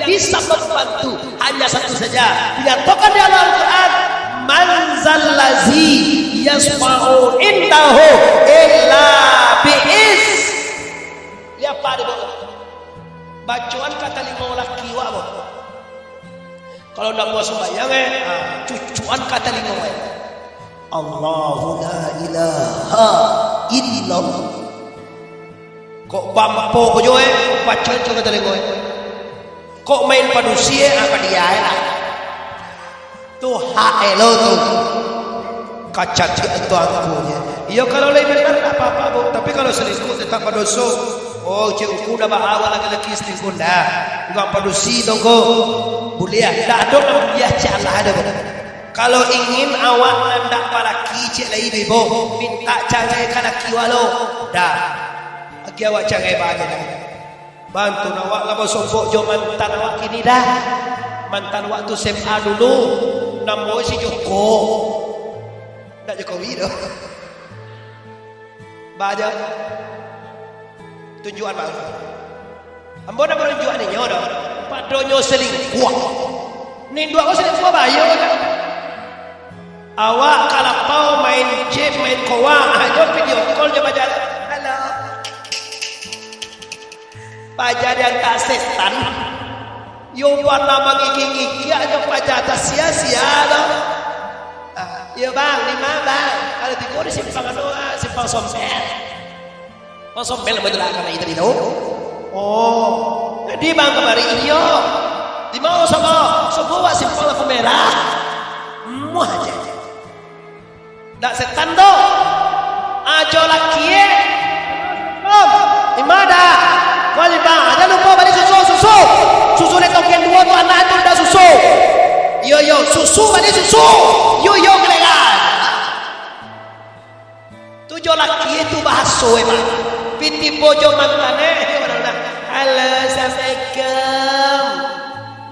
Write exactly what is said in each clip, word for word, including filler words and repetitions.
bisa mambantu hanya satu saja. Dinyatokan di dalam Al-Quran, "Man zallazi yasfa'u indahu illa bi'is." Liek apo di bawah. Bacoan ka talingo laki wak, bo. Kalau ndak buek sumbayang, eh, ah, cucuan ka talingo, eh. Allahu la ilaha illallah. Kok bampo ko jo, eh, bacoan ka talingo, eh. Kok main padusi, eh, ah, ka dia, eh, lah. Tu hak elo tu. Kacadiak tu angkunyo. Iyo, kalau lai benar, ndak apa-apa, bo. Tapi kalau selingkuh, tetap badoso. Oh, cek uku dah baawak laki-laki selingkuh, dah. Bukan padusi tu ko. Buliah. Ndak ado nan buliah, cek Allah ado, bo. Kalau ingin awak nan ndak balaki, cek lai, bo, mintak carai ka laki wak lo. Dah. Agiah awak carai baa dah. Bantu awak lah basobok jo mantan awak kini dah. Mantan awak tu S M A dulu, namo si Joko. Ndak Jokowi doh. Baa jo. Tunjuakan baru. Ambo ndak manunjuak ninyo doh. Padonyo selingkuh. Ninduak ko selingkuh bayo kan. Awak ka lapau main game, main koa, ajo video call jo paja. Halo. Paja diantak setan. Yo pernah mangiki-ngiki ajo paja, tak sia-sia doh. Ah, yo bang, di ma bang? Kalau tibo di simpang anu, ah, simpang Sombel. Bang Sombel, betul lah, karena itu, itu. Oh, jadi bang kamari, iyo. Di ma, Sobo? Sobo wak simpang lampu merah. Muah aja. Ndak setan tu. Ajo laki, eh. Om, di ma dah? Wali bang, jan lupo bali susu, susu. Susu dek token duo tu, anak tu ndak susu. Iyo, iyo, susu bali susu. Yo, yo, gelegan. Tu jo laki tu bahaso, eh, bang. Pitih bojo mantan, eh. Halo, assalamualaikum.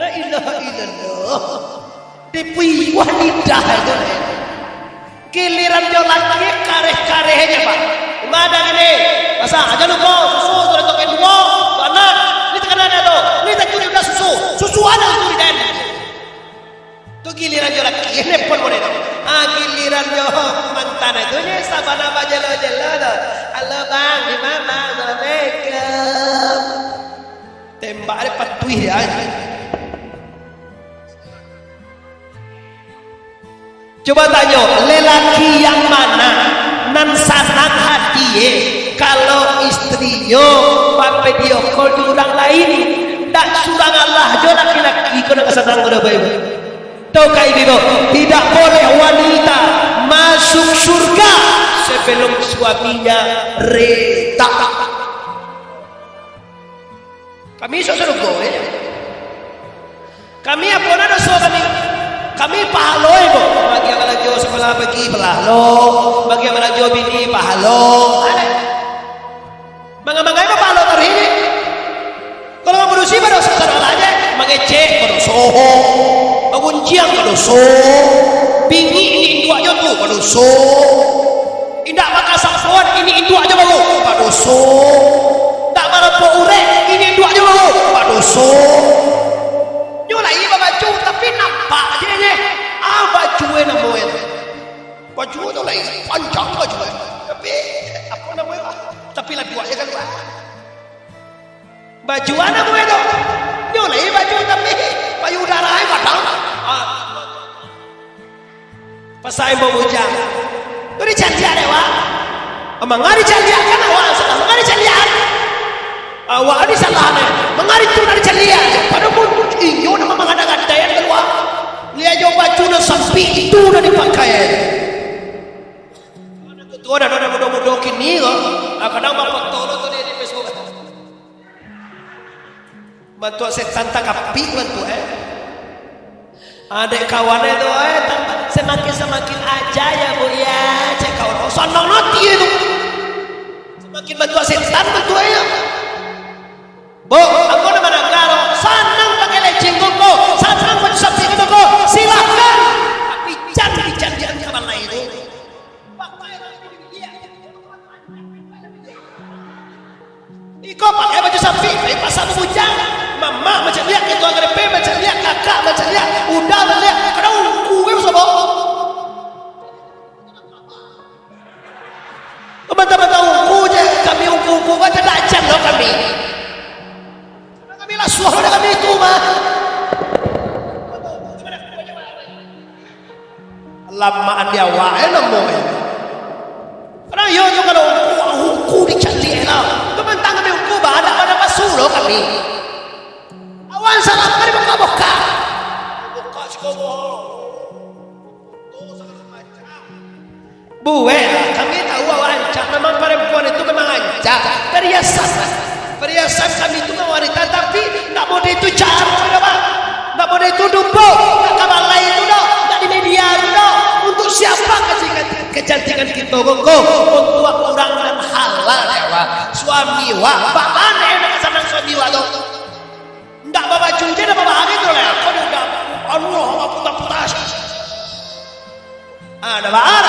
La ilaha illallah. Dipuiwah lidah tu. Giliran jo laki kareh-karehnyo, Pak. Madan ini. Masa aja lupo, susu tu dah token duo, anak. Ni takana dah tu. Ni tak curi dah susu. Susu anak tu curi dan. Tu giliran jo laki, nelpon model tu. Ah, giliran jo mantan tu, nyo sabana bajelo-jelo tu. Halo bang, di ma bang? Assalamualaikum. Tembak dek patuih dia. Cubo tanyo, lelaki yang mana nan sanang hatie, kalau istrinyo bavideo call jo urang lain? Ndak surang alah jo laki-laki ko nan sanang ko dah bae. Tau ka ibi ko, tidak boleh wanita masuk surga sebelum suaminya reda. Kami isuak sarugo, eh. Kami apo nan doso kami? Kami pahalo, eh, bo. Bagi balanjo sakolah pagi, pahalo. Bagi balanjo bini, pahalo. Ada. Mangamangai pahalo taruih ni. Kalau mambunuh si badoso sadang aja, mangecek badoso. Bagunjiang badoso. Bingik ni induaknyo tu badoso. Indak makasapuan ini induaknyo baru badoso. Indak marampok urek ini induaknyo baru badoso. Nyo lai babaju tapi nampak je je. Ah, baju e namo e. Baju tu lai panjang baju e. Tapi apo namo e? Tapi labiah je kan. Baju anak buah tu. Nyo lai baju tapi payudara ai padang. Ah. Pasal imbau bujang. Tu dicaliak dek awak. Amang ari caliak kan awak salah. Amang ari caliak. Awak ari salah ni. Mangari tu dari caliak. Padahal pun inyo nama mangada-gadai kalua. Lihat jo baju nan sampik itu dah dipakai. Tu ado anak mudo-mudo kini ko. Ah, kadang bafoto tu di, di Facebook. Bantuak setan takapik bantuak, eh. Adek kawan e tu, eh, tambah, semakin-semakin aja ya, Bu, ya, cek kawan. Oh, sanang hati e tu. Semakin bantuak setan bantuak e, ya. Bu, ambo nak mandanga, sanang pakai lecing ko, sanang baju sapi ko, silahkan. Tapi jan, jan, jan, jan, jan, iko pakai baju sapi, pai pasar babujang. Mamak macam dia, itu agak Lamaan di awak, eh, namo, eh. Karano iyo tu kalau ungku, ungku dicaliak lah. Tu mantang kami ungku, bah, anak pada pasu lo kami. Awan salah kami buka-buka. Buka siko, bah. Buek lah, kami tahu awak rancak. Memang parampuan itu memang rancak. Perhiasan lah. Perhiasan kami itu memang wanita, tapi ndak model itu caro, sudah, Pak. Ndak model itu dupo, ndak ka balai itu doh, ndak di media itu doh. Untuk siapa kasih kecantikan kita, Kongko? Untuk urang nan halal, ya, Pak. Suami wak, baa nak sanang suami wak tu? Ndak babaju je dah babahagi tu lah. Kau dah, dah, Allah, Allah puta-puta. Ah, dah baa.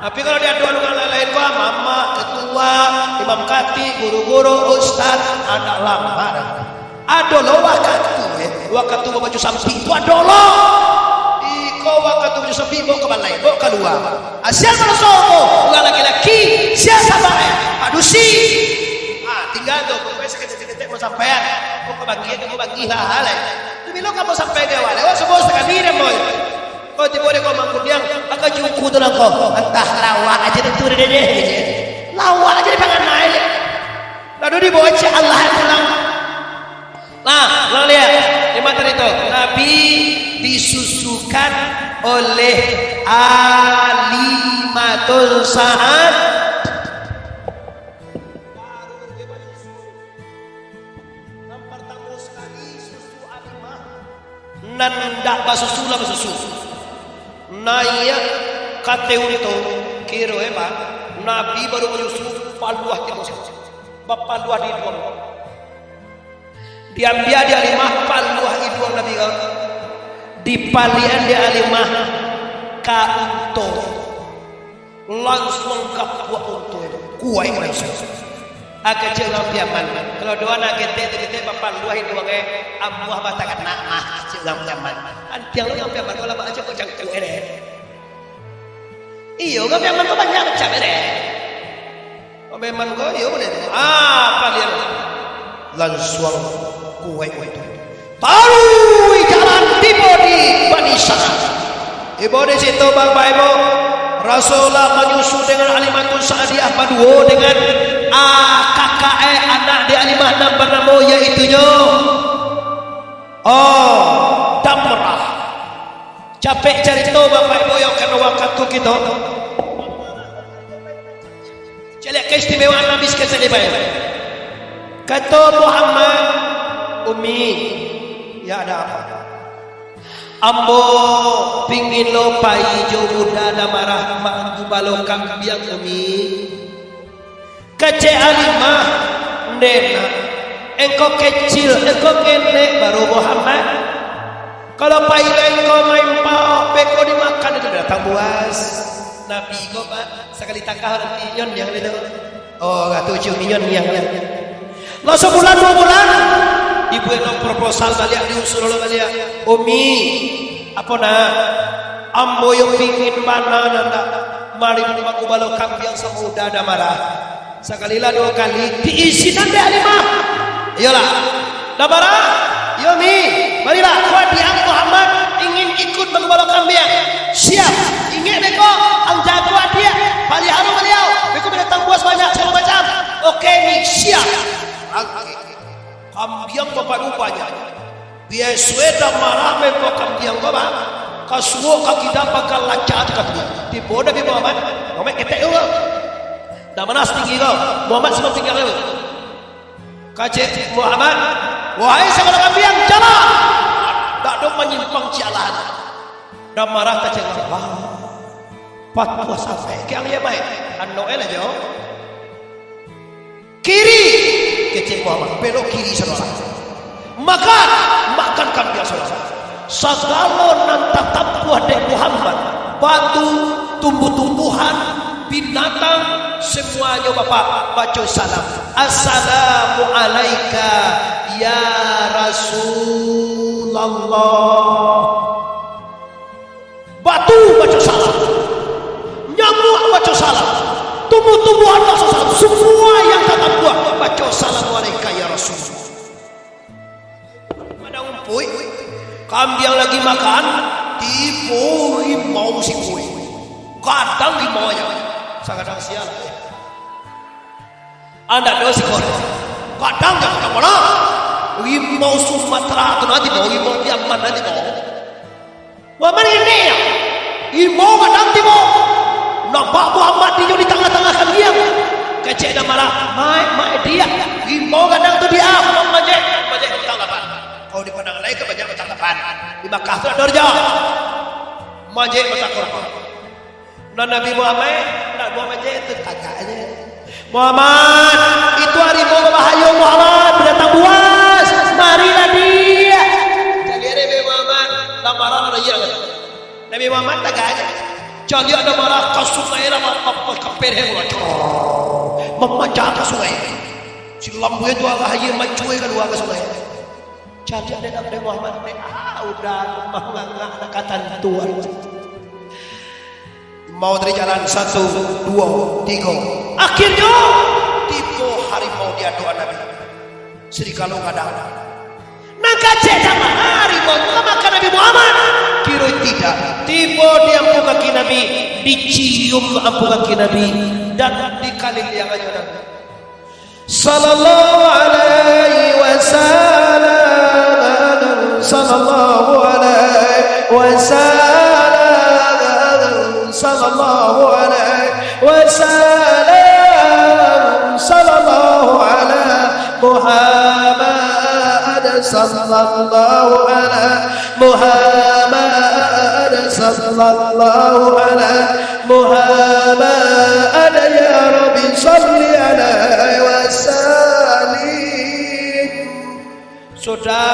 Tapi kalau diaduan urang lain-lain, wah, mamak, ketua, imam khatib, guru-guru, ustaz, ah, ndak lamak dah. Ado lo wakatu, eh, wakatu babaju sampik tu ado lo. Iko wakatu baju sampik, bawa ka balai, bawa kalua. Asia maraso ko, urang laki-laki, sia sabar, eh, padusi. Ah, tingga tu, pokoknyo sakecek-kecek mau sampaian. Kok ka bangih, kok ka bangih lah, lah. Tu bilo kamu sampai di awal, lewat subuh sakali dah, boy. Kau tibo di kau mangkudiang, aka juku tu lah kau. Antah lawak aja tu, deh, deh, deh. Lawak aja di pangan naik. Lalu dibawa cek Allah pulang. Nah, lo lihat, lima tadi tu. Nabi disusukan oleh Halimatun Sa'ad. Nan partamo sakali susu Halimah. Nan ndak basusu lah basusu. Naiak ka ateh unto, kiro, eh, Pak, Nabi baru manyusu, paluah tibo. Bapaluah di iduang. Diambiak di Halimah paluah iduang Nabi ko. Dipaliakan di Halimah ka unto. Lansuang gapuak unto tu. Kuaik lansuang. Ah, kecek urang Piaman. Kalau doa nak ketek tu, ketek bapaluah iduang, eh, amuah batakanak mah, kecek urang Piaman. Antiang urang Piaman, kalau baca kok cangkuak, eh, deh. Iyo, urang Piaman tu banyak macam, eh, deh. Urang Piaman ko, iyo, buliah tu. Ah, palian. Lansuang kuaik unto. Taruih jalan tibo di Bani Sa'ad. Tibo di situ, Bapak Ibu, Rasulullah manyusu dengan Halimatun Sa'diyah baduo dengan, ah, kakak, eh, anak di Halimah nan banamo yaitunyo, oh, Damrah. Capek carito, Bapak Ibu, yo, karano wakatu kito. Caliak keistimewaan Nabi sakali, Bapak Ibu. Kato Muhammad, "Umi, ya ada apa?" "Ambo pingin lo pai jo Uda Damarah mangubalo kambiang, Umi." Kecek Halimah, "Ndak, nak. Engkau kecil, engkau ketek baru, Muhammad. Kalau pai engkau main paok, beko dimakan itu binatang buas." Nabi ko, Pak, sakali takah nanti nyon yang itu. Oh, ratu cium nyon yang lah. Lah sabulan, duo bulan, dibuek lo proposal baliak, diusul lo baliak. "Umi, apo nak? Ambo yo pingin bana, nak, mari mangubalo kambiang samo Uda Damarah." Sakali lah, duo kali, diizinan dek Halimah. Iyolah. Damarah, "Yo, Mi, marilah, ko adiak Muhammad ingin ikut mangubalo kambiang." "Siap." "Ingek beko, ang jago adiak, paliharo baliau. Beko binatang buas banyak, sagalo macam." "Oke, Mi, siap." Oke. Kambiang bapaduo banyak. Biaso e Damarah mangko kambiang ko, Bang. Ka suok ka kida, ka lacak ka tinggi. Tibo Nabi Muhammad, Muhammad ketek tu, Bang. Damarah satinggi ko, Muhammad samo pinggang tu. Kecek Muhammad, "Wahai sagalo kambiang, jalan! Dak ado manyimpang ciek lah." Damarah kecek, "Wah, patuah sampai kiang ye, mai. Anok e lah jo." "Kiri!" kecek Muhammad, "Belok kiri sadolah. Makan, makan kambiang sadolah." Sagalo nan tatampuah dek Muhammad, batu, tumbuh-tumbuhan, binatang, samuanyo, Bapak, baco salam. "Assalamu alaika, ya Rasulullah." Batu baco salam, nyamuak baco salam, tumbuh-tumbuhan baco salam, samua yang tatampuah baco, "Assalamu alaika, ya Rasul." Padang rumpuik, kambiang lagi makan, tibo rimau siko. Gadang rimaunyo, sagadang siang. Andak doh siko. Gadang jo kepala. Rimau Sumatera tu nanti bawa rimau Yaman nanti bawa. Muhammad ini ya. Rimau gadang tibo. Nampak Muhammad dinyo di tangah-tangah kambiang. Kecek dah marah. Mai, mai dia. Rimau gadang tu dia. Manjek, manjek di tangah lapan. Kalau di Padang lain kan banyak batang lapan. Di Makkah tu ado ja. Manjek batang kurma. Nan Nabi Muhammad, nak buang macam tu, tagak aja. Muhammad, itu harimau babahayo, Muhammad, binatang buas, marilah dia. Jadi Nabi Muhammad, lah marah lah dia. Nabi Muhammad tagak aja. Caliak dah marah ka sungai lah, ma-, ma-, ma-, ka pereh lah. Cor. Mamanjang ka sungai. Si lambuai tu arah aia mancua kalua ka sungai. Caliak dek Nabi Muhammad, dek, ah, udah mangangak nak katantuan. Mau dari jalan, satu, dua, tiga. Akhirnyo, tibo harimau di adokan Nabi. Serigalo gadang. Nan kacek sama harimau tu makan Nabi Muhammad. Kiro tidak. Tibo di ampu kaki Nabi, dicium ampu kaki Nabi, dan dikaliliangannyo Nabi. Sallallahu alaihi wasallam, sallallahu alaihi wasallam, sallallahu alaihi wasallam, sallallahu ala Muhammad, sallallahu ala Muhammad, sallallahu ala Muhammad, ya Rabbi, salli alaihi wasallim. Sudah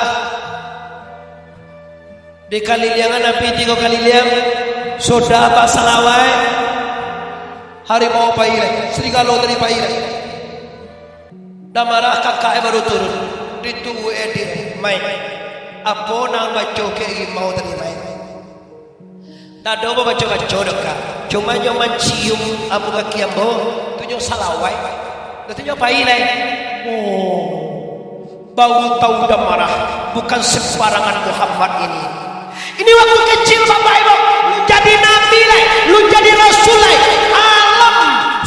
dikaliliangan Nabi tigo kaliliang, sudah basalawat, harimau pai lai, serigalo tadi pai lai. Dah marah kakak e baru turun. Dituwek e di mai. Apo nan baco kek rimau tadi mai? Ndak ado babaco-baco doh, Kak. Cuma nyo mancium ambo kaki ambo, tu nyo salawat. Dah tu nyo pai lai. Oh. Baru tahu dah marah. Bukan sembarangan Muhammad ini. Ini waktu kecil, Bapak Ibu, lun jadi nabi lai, lun jadi rasul lai. Alam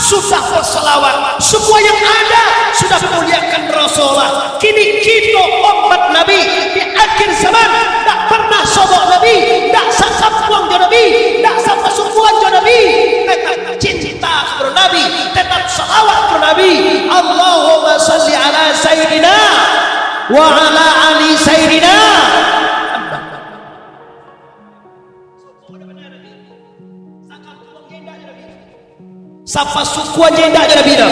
sudah bersalawat. Semua yang ada sudah memuliakan Rasulullah. Kini kito umat Nabi di akhir zaman, tak pernah sobok Nabi, tak sakampuang jo Nabi, tak sapasukuan jo Nabi. Tetap cinta kepada Nabi, tetap salawat kepada Nabi. Allahumma salli ala Sayyidina wa ala ali Sayyidina. Sapasukuan je indak jo Nabi doh,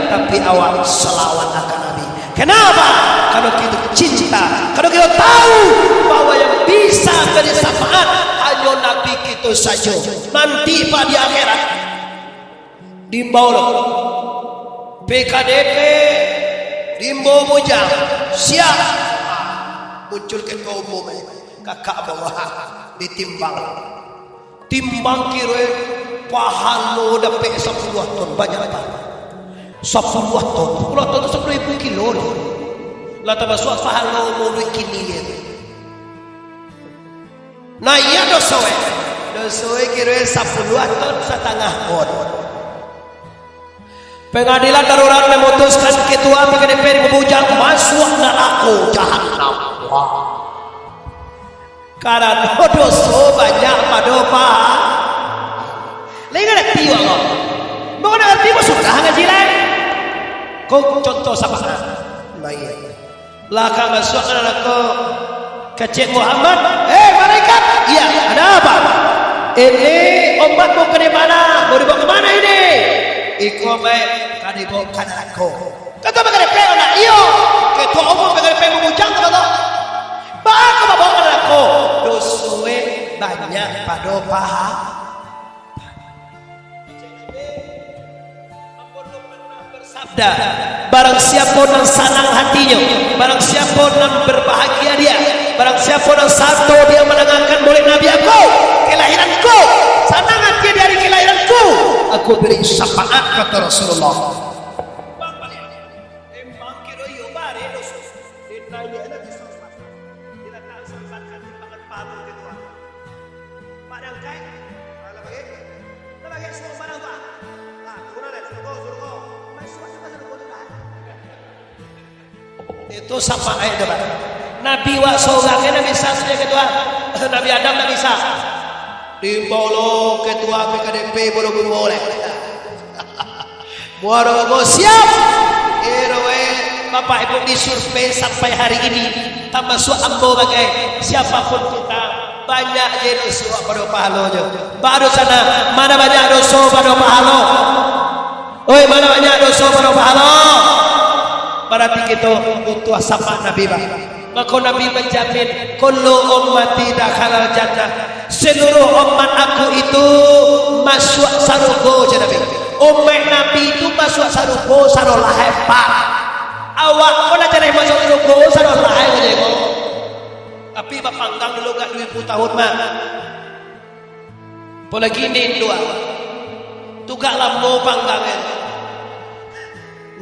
tapi awak salawat akan Nabi. Kenapa? Karena kita cinta, karena kita tahu bahwa yang bisa beri syafaat hanya Nabi kita saja. Nanti, Pak, di akhirat, diimbau lo, P K D P, diimbau bujang, siap. Muncul ketua umum, eh, kakak bawah, ditimbang. Timbang kiro, eh, pahalo dapek sapuluah ton, banyak, Pak. Sapuluah ton, sapuluah ton tu sapuluah ribu kilo tu. Lah tamasuak pahalo muluik kini, eh. Nah, iyo doso, eh. Doso, eh, kiro, eh, sapuluah ton satangah ton. Pengadilan darurat memutuskan ketua P K D P Bubujang masuak narako jahanam. Wah. Karano doso banyak pado paha. Lai ngarati awak ko? Mun ngarati, mun sudah ngaji lai. Ko contoh sapa? Nah, iyo. Lah ka masuak ka narako, kecek Muhammad, "Eh, malaikat!" "Iya, ada apa?" "Ini umatmu ka di mana? Mau dibawa ke mana ini?" "Iko, Mak, ka dibawa ka narako." Kato P K D P, "Anak iyo, ketua umum P K D P Bubujang tu," kato. "Baa ka babawa ka narako?" "Doso e banyak pado paha." Sabda, barang siapo nan sanang hatinyo, barang siapo nan berbahagia dia, barang siapo nan sato dia mandangakan maulid Nabi aku, kelahiranku, sanang hati di hari kelahiranku, aku beri syafaat, kata Rasulullah. Emang kiro iyo bare doso. Ditanya lagi syafaat. Pak Dangkai, ah, lah bagi, lah bagi suruh barang tu, ah. Ah, turun deh, suruh, suruh. Masuak, masuak, suruh, suruh, suruh. Itu sapa ayat tu, Pak? Nabi wak sorang, eh, Nabi Isa sajo ketua. Nabi Adam, Nabi Isa. Diimbau lo ketua P K D P, bolo bungo leh. Muaro ko siap. Eh, Bapak Ibu, disurvei sampai hari ini, tamasuak ambo bagai, siapapun kita, banyak je doso pado pahalonyo. Baru sana, mana banyak doso pado pahalo? Oi, mana banyak doso pado pahalo? Barati kito butuah sapa Nabi, Pak. Mako Nabi manjamin, "Kullu ummati dakhalal jannah." Seluruh umat aku itu masuak sarugo, jar Nabi. Umaik Nabi itu masuak sarugo sarolah hebat. Awak ko lah jaleh masuak sarugo sarolah hebat ko. Tapi bapanggang dulu agak dua ribu tahun mah. Apolagi ni induak. Tu gak lamo panggangnyo.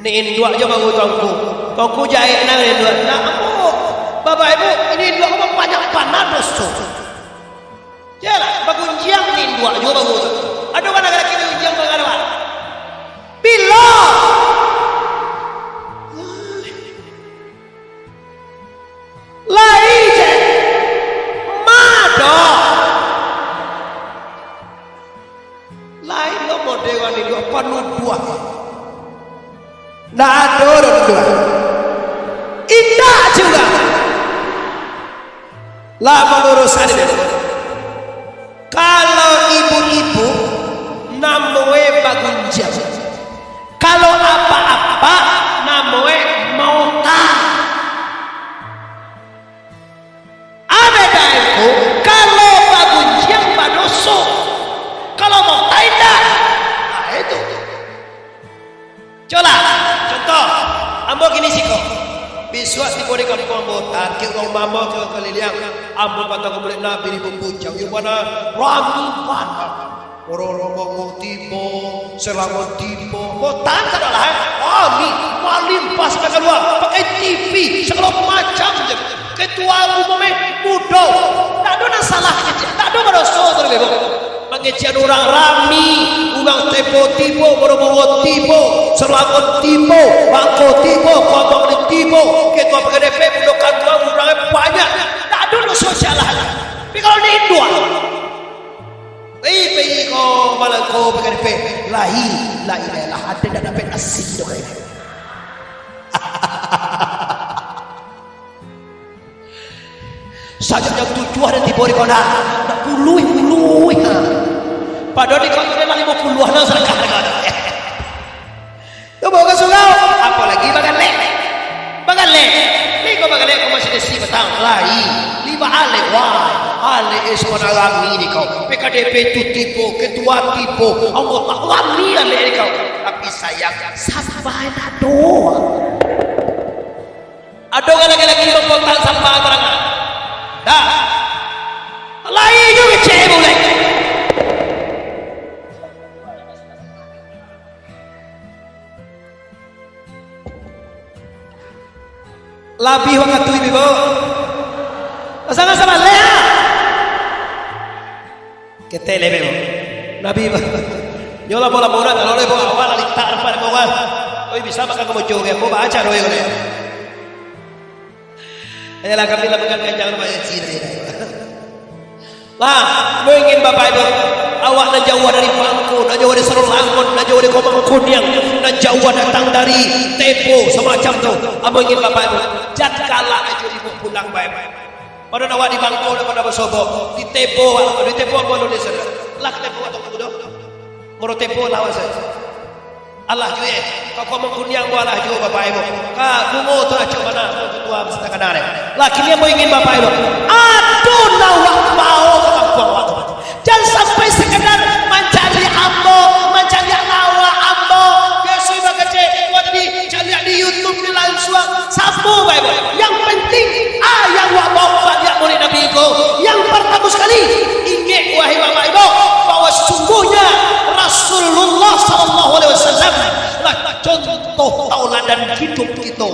Ni induak jo baru tuangku. Tuangku jahek nan induak. Nah, ambo. Bapak Ibu, ini induak ko banyak bana doso. Yalah, bagunjiang ni induak jo baru tu. Ado kan laki-laki bagunjiang tu kan, Pak? Bilo. Lai je. Mado. Lai lo model wani lo panuduah. Ndak ado doh tuduah. Indak juga. Lah manurusan itu. Kalau ibu-ibu, namoe bagunjiang. Kalau apak-apak, namoe maota. Abeda itu, kalau bagunjiang badoso. Kalau maota indak. Nah, itu. Colah, contoh, ambo kini siko. Bisuak tibo di kampuang ambo, tarikik urang rumah ambo ka kaliliang. Ambo patang ka bulek Nabi di Bumbuncang. Iyo bana, rami bana. Urang-urang bangau tibo, Selangor tibo. Ambo tan sadonyo lah, eh. Rami, malimpah sampai kalua. Pakai T V, sagalo macam je. Ketua umum, eh, mudo. Ndak ado nan salah, kecek. Ndak ado badoso tu, lebih bagus. Mangecekan urang rami, urang Tebo tibo, Borobuduo tibo, Selangor tibo, Bangko tibo, Kuabang tibo, ketua P K D P, Bundo Kanduang, urang banyak. Ndak ado doso salah. Tapi kalau di Indo, pai, pai ko Balangko P K D P, lai, lai, lai lah, ado ndak dapek nasi doh kayaknyo. Sajak jam tujuah dah tibo di kona. Dah puluah, puluah, ha. Padahal di kona lah limo puluah lah sadakah dah kona. Yo, bawa ka surau. Apalagi bagalek. Bagalek. Ni kau bagalek kau masih desi batang. Lai. Lima alek, wah. Alek, eh, sebenarnya ni kau. P K D P tu tibo, ketua tibo. Allah tak wani alek ni kau. Tapi sayang, sabar dah doh. Ado urang laki-laki bapotan sampah barang. Dah. Lai jo kecek bulek. Labiah wakatu ibu. Pasang sabaleh, ah. Ketek lebe ko. Nabi ba-, nyo lah bola murah, kalau lebe awak lah lintak nampak dek urang. Oi, bisa makan kemoco ke, ambo baca doa ko. Ayolah, kami lah makan kacang rumah Haji tadi. Lah, ambo ingin Bapak Ibu, awak nan jauah dari Bangko, nan jauah dari Sarolangun, nan jauah dari Komang Kuniang, nan jauah datang dari Tepo, samacam tu. Ambo ingin Bapak Ibu, jan galak ajo ibu pulang bae. Pado awak di Bangko, dah pado basobok. Di Tepo, di Tepo ambo alun di sinan. Lah ka Tepo atau ka Budo? Moro Tepo lah, wasa. Alah juo, eh. Ka Komang Kuniang ambo alah juo, Bapak Ibu. Ka Bungo tu acok bana, ketua beserta kanan, eh. Lah, kini ambo ingin Bapak Ibu. Ado nan awak bao ka kampuang awak tu. Jan sampai sekadar mancaliak ambo, mancaliak lawak ambo. Biaso iba kecek, buat di Caliak di YouTube ni lansuang, samo bae, bae. Yang penting, ah, yang wak baok baliak Maulid Nabi ko, yang partamo sakali, ingek, wahai bapak ibu, bahwa sesungguhnya Rasulullah sallallahu alaihi wasallam lah contoh tauladan hidup kito.